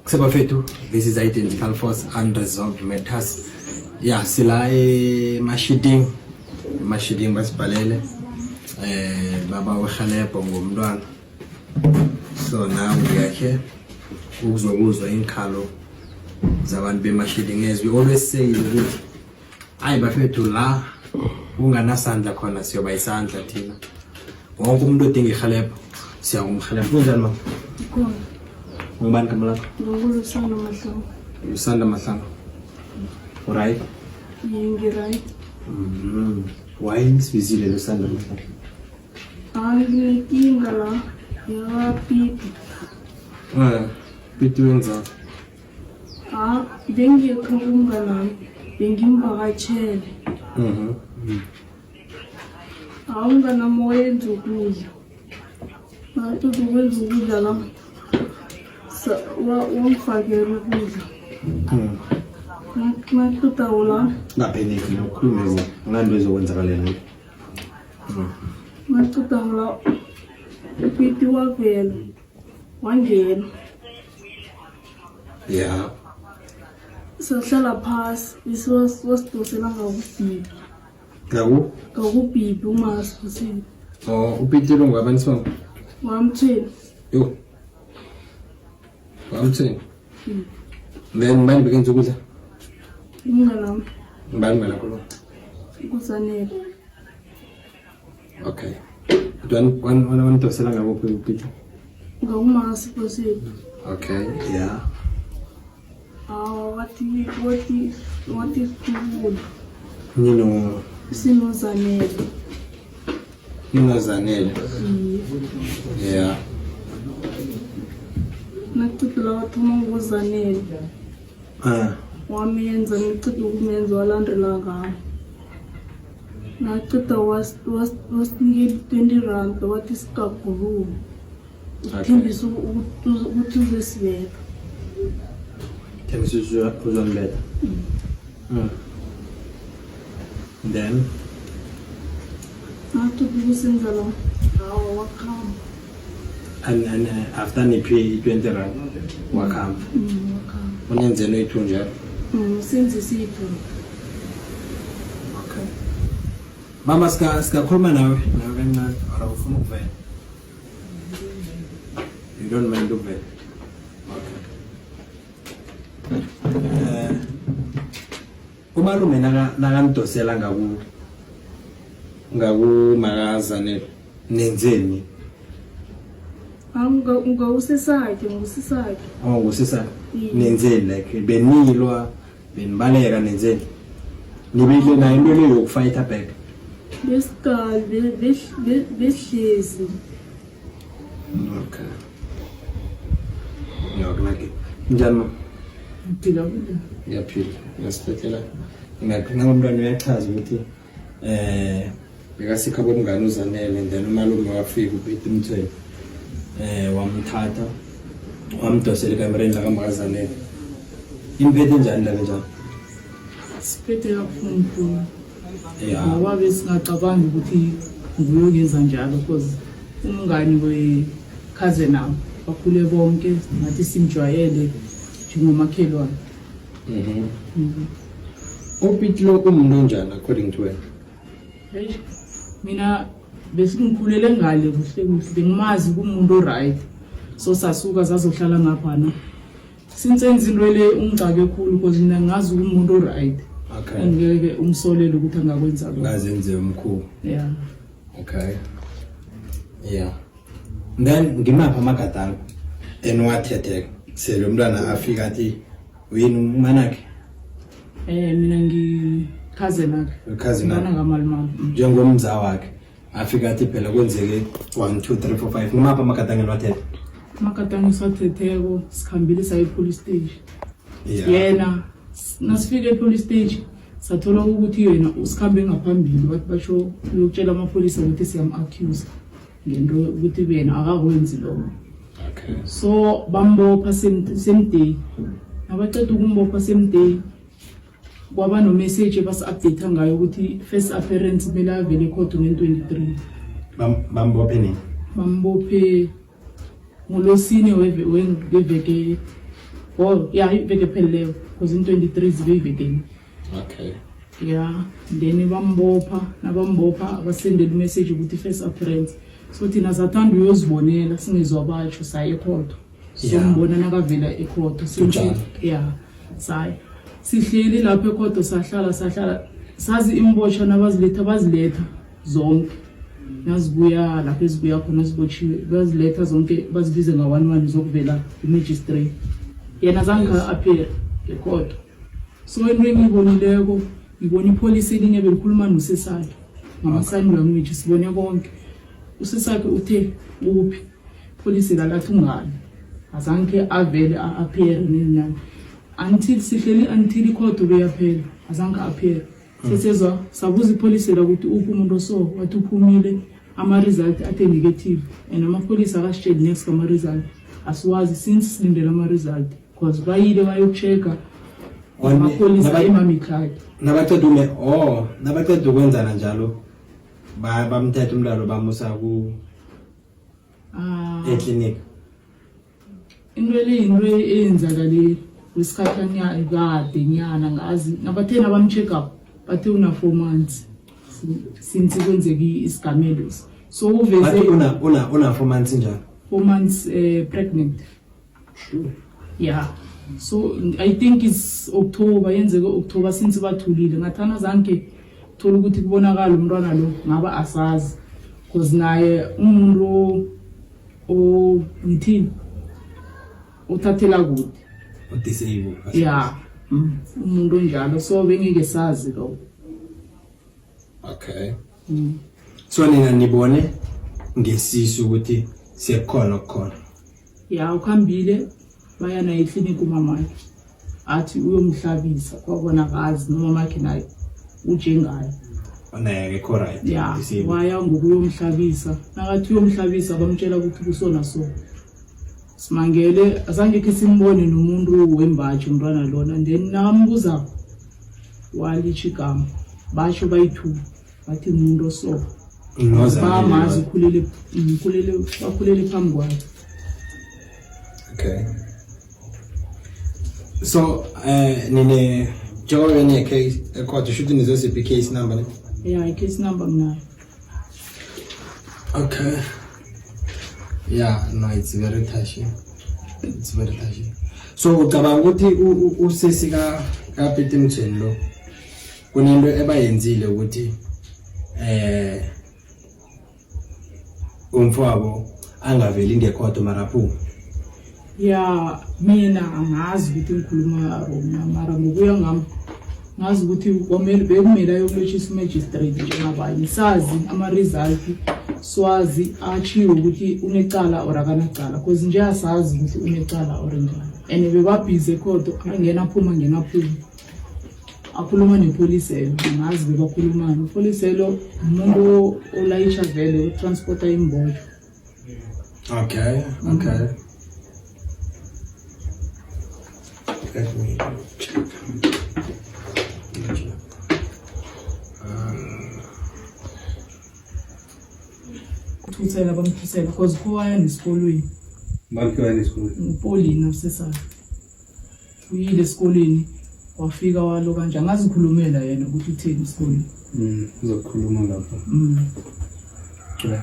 Kusebafethu, this is Identical Force Unresolved Matters. Yeah, sila eMashiding. EMashiding basibhalele baba wehelebho ngomntwana. So now we are here ukuzokuzwa inkhalo zabantu beMashiding. As we always say ukuthi hayi bafethu, la kunganasandla khona siyoba isandla thina. Wonke umuntu odinga ihelebho siyakumhelebha. Kunjani, mama? Khona. Ngubani igama lakho? NguLusanda Mahlangu. Lusanda Mahlangu. Alright. Ngi-right. Why sibizile Lusanda Mahlangu? Hayi, nginenkinga la yakaPiti. Piti wenzani? Ha, bengiyekho kumnganami, bengimvakatshele. Ha, umnganami wayenza ukudla. Ngaqeda ukwenza ukudla la, wangifakela ukudla. Ngaqeda la. Ngapheneki nokhulume nganto ezokwenzakalela. Ngaqeda la, uPiti wavela wangena. Sahlala phasi bese wasidosela ngakubhibi. Ngaku? Ngakubhibi umasibusile. Oh, uPiti lo ngwabani sibongo? Wamthweni. Yo. Wamthweni. Then bani bekenza ukudla? Umnganami. Ngubani umngane wakho lo? KuZanele. Okay. Wanidosela ngakuphi uPiti? Ngakumasibusile. Okay, yeah. Hawa, wathi sikhulule. Nino SinoZanele. NinoZanele. Yeah. Naqeda la wathoma ngoZanele. Ah. Wamenza, ngiqeda ukumenza walandela ngami. Naqeda wasinikela i-R20 wathi singakhulumi. Uthembisa ukuthi uzosibetha. Thembisa uzonibetha. Then Naqeda ukusenza lo, hawa, wakhamba. And after niphe i-R20 wakhamba. Wakhamba. Unenzeni oyi-two njalo? Senze siyithu. Okay. Mama, sikakhuluma nawe kancane or ufuna ukuvela? You don't mind ukuvela? Okay. Umalume nakanidosela ngakumakazanele nenzeni? Ngawusisakhe, ngusisakhe. Oh, ngusisakhe. Nenzeni, like benilwa, benibaleka, nenzeni? Nibile nayo into leyo yokufighta back? Besikali behlezi. Okay. Ngiyakunake. Njani, ma? Ngiphila, kunjani? Ngiyaphila. Ngiyasiphathela. Nangomntwana uyachaza ukuthi bekasikha bomngane uZanele, and then umalume wafika uPete Mthweni wamthatha wamdosela ekamereni lakamakazanele. Imphethe njani la njalo? Siphethe kabuhlungu. Ngoba besingacabangi ukuthi nguye njalo, because umngani we-cousin abo bakhule bonke, ngathi simjwayele njengomakhelwane. UPete lo umuntu onjani according to wena? Eish, mina besingikhulele ngale kuhle kuhle, bengimazi kumuntu o-right, so sasuka sazohlala ngaphana. Since enza into le ungicake khulu, because mina ngazi umuntu o-right. Angeke umsolele ukuthi angakwenza lokho. Ngazenze umkhulu. Yeah. Okay. Yeah. Then ngimaphi amagadango eniwathetheko sele umntwana afika athi uyini umnganakhe? Mina ngi-cousin akhe. Cousin akhe. Umntwana kamalume. Njengomza wakhe afika athi phela kwenzeke 1 2 3 4 5, ngimaphi amagadango eniwathethe? Amagadango esiwathetheko, sikhambile saye e-police station. Yena nasifika e-police station sathola ukuthi yena usikhambe ngaphambili, bathi basho uyokutshela amapholisa ukuthi siyam-accuse ngento ukuthi yena akakwenzi lokho. So bambopha same day. Nabaceda ukumbopha same day, kwaba no-message ebasi-update ngayo ukuthi first appearance kumele avele ecourt nge-23. Bambophe nini? Bambophe ngolosine weveke, oh ya, iveke ephelileyo, because in-23 zibe ivekeni. Okay. Ya, then bambopha, nabambopha basendela imessage ukuthi first appearance, so thina sathanda uyozibonela, singezwa batsho, saya ekhotho. Sombona nakavela ekhotho. Kunjalo. Ya, saya, sihleli lapho ekhotho, sahlala sahlala, sazi imbotshwa nabaziletha, baziletha zonke nazibuya lapho ezibuya khona zibotshiwe, baziletha zonke, bazibize nga-one one zokuvela i-magistrate. Yena zange appear ekhotho. So into engiyibonileko, ngibona ipholisi elinye belikhuluma nosesakhe ngama-sign language, sibone konke. Usesakhe uthe uphi pholisi lalathi ungani, azange avele a-appear nini nani, until sihleli until ikhotho beyaphela, azange appear. Sesezwa, sabuza ipholisi la ukuthi uphi umuntu oso, wathi uphumile, ama-result athe negative, and amapholisa akasitsheli next ama-result, asiwazi since silindele ama-result because bayile bayoku-check-a amapholisa emamikhaya. Nabaceda ume, oh, nabaceda ukwenzana njalo, bamthatha umntwana bamusa ku Ah, eklinik. Into le yinto eyenzakale kwesikhathanyana kade nyana, ngazi nabathe nabam-check up bathe una 4 months since kwenzeke isigamelo, so Bathi uveze una 4 months njalo? 4 months pregnant. Sure. Yeah, so I think it's October, yenzeke October, since bathulile ngathana zange thola ukuthi kubonakala umntwana lo, ngaba asazi because naye umuntu o ngithini, uthathela kude. Udisable. Ya, umuntu onjalo, so bengeke sazi lokho. Okay. So nina nibone ngesisu ukuthi sekukhona okukhona. Ya, ukuhambile baya naye eklinikhi, umamakhe athi uyomhlabisa, kwabona akazi nomamakhe naye ujengayo. Naye akekho right. Ya. Disabled. Waya ngokuyomhlabisa, nakathi uyomhlabisa bamtshela ukuthi kusona, so simangele, azange khe simbone nomuntu wembaji umntwana lona. And then nakambuza walitsho igama, basho bayi-two, bathi umuntu oso Nozamile. bamazi, ukhulele, ukhulele, bakhulele phambi kwakhe. Okay. So nine njengoba ne case ecourt, shuthi nizosiphi case number ne? Ya, i-case number nginayo. Okay. Yeah, no, it's very touching. It's very touching. So ucabanga ukuthi usisi ka kaPeter Mthweni lo kunento ebayenzile ukuthi umfowabo angaveli ngekhotho mara phuma? Ya, mina angazi ukuthi ngikhuluma wrong, mara ngokuya ngami ngazi ukuthi kwamele, bekumele ayokulotshisa umagistrate njengabanye, sazi ama-result, swazi achiwe ukuthi unecala or akanacala, cause nje asazi ukuthi unecala or njani, and bebabhizi ekhotho, angena aphuma, angena aphuma, akhuluma nepholiselo, angazi bebakhulumani. Upholiselo umuntu olayisha vele, utransporta imbotshwa. Okay. Let me check. Let me check. Thuthela, bamthuthela because khowaya nesikolweni. Bamkhiwa esikolweni? Upolina usesakhe uyile esikolweni, wafika walo kanje, angazikhulumela yena ukuthi utheni esikolweni. Uzokhuluma lapho. Okay.